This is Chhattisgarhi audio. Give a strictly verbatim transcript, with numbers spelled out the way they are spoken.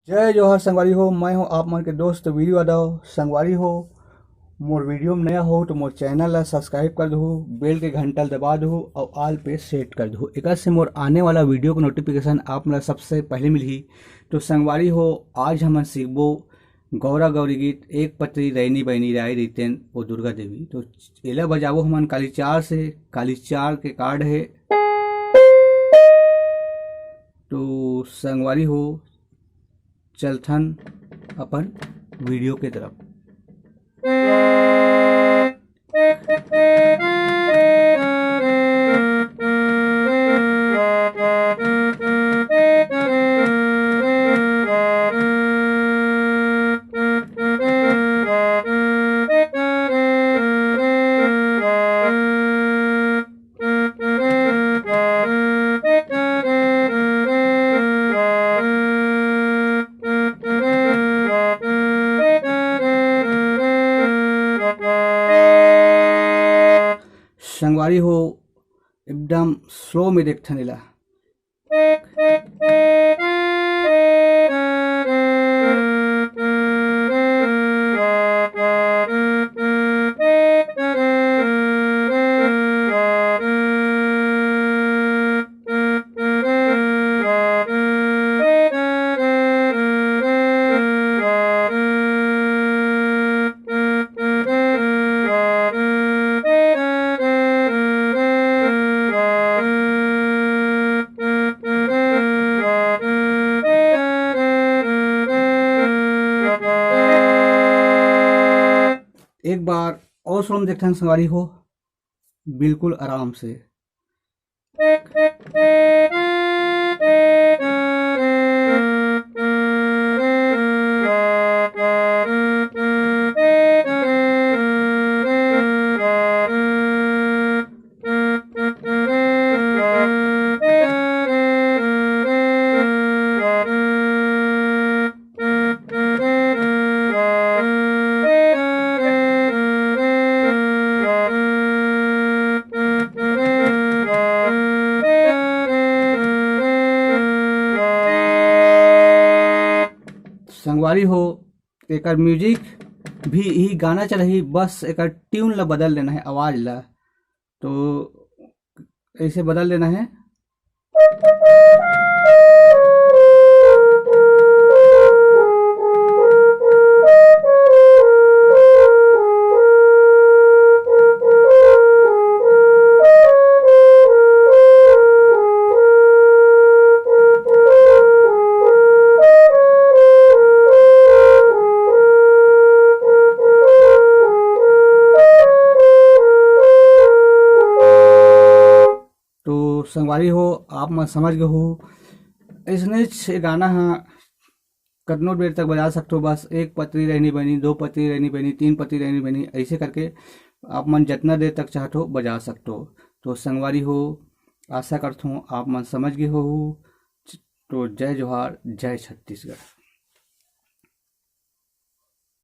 जय जोहार संगवारी हो, मैं हूं आप मन के दोस्त वीरू यादव। संगवारी हो, मोर वीडियो में नया हो तो मोर चैनल ला सब्सक्राइब कर दहू, बेल के घंटा ला दबा दहू और ऑल पे सेट कर दहू। एकर से मोर आने वाला वीडियो के नोटिफिकेशन आप मन ला सबसे पहले मिलही। तो संगवारी हो, आज हमन सीखबो गौरा गौरी गीत, एक पतरी रैनी बैनी राय रहितेन ओ दुर्गा देवी। तो एला बजाबो हमन काली चार से, काली चार के कार्ड है। तो संगवारी हो, चलथन अपन वीडियो के तरफ। संगवारी हो, एकदम स्लो में देखथन एला। एक बार और सुन देखथन संगवारी हो, बिल्कुल आराम से। संगवारी हो, एकर म्यूजिक भी यही गाना चलही, बस एकर ट्यून ला बदल लेना है, आवाज ला। तो ऐसे बदल लेना है। तो संगवारी हो, आप मन समझ गए हो, ऐसने छ गाना हा कतनो बेर तक बजा सकथो। बस एक पतरी रहनी बनी, दो पतरी रहनी बनी, तीन पतरी रहनी बनी, ऐसे करके आप मन जितना देर तक चाहथो बजा सकथो। तो संगवारी हो, आशा करथो आप मन समझ गए हो। तो जय जोहार, जय छत्तीसगढ़।